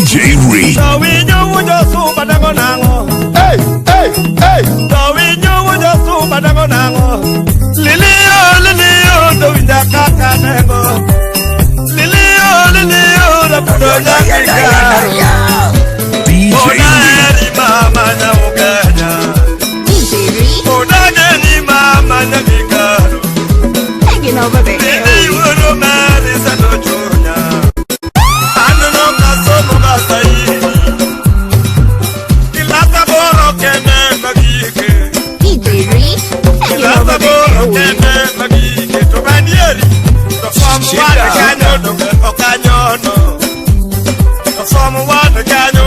DJ Reed. To winyo winjo sumba dango nang'o? Hey, hey, hey. To winyo winjo sumba dango nang'o? Lilio, lilio, to winja kaka nengo. Lilio, lilio, rapudo nyakika. DJ Reed. Odaeri mama nyaugenya. DJ Reed, Odageni mama nyagikaro. taking over the Lili airwaves. wuoro mari sando chunya. Aneno kasomo gasaini. Kilasa boro kende magike. DJ Reed, taking over Kilasa the boro airwaves. kende magike. To badieri. To fomu wan kanyo to okanyono. To fomu wan kanyo.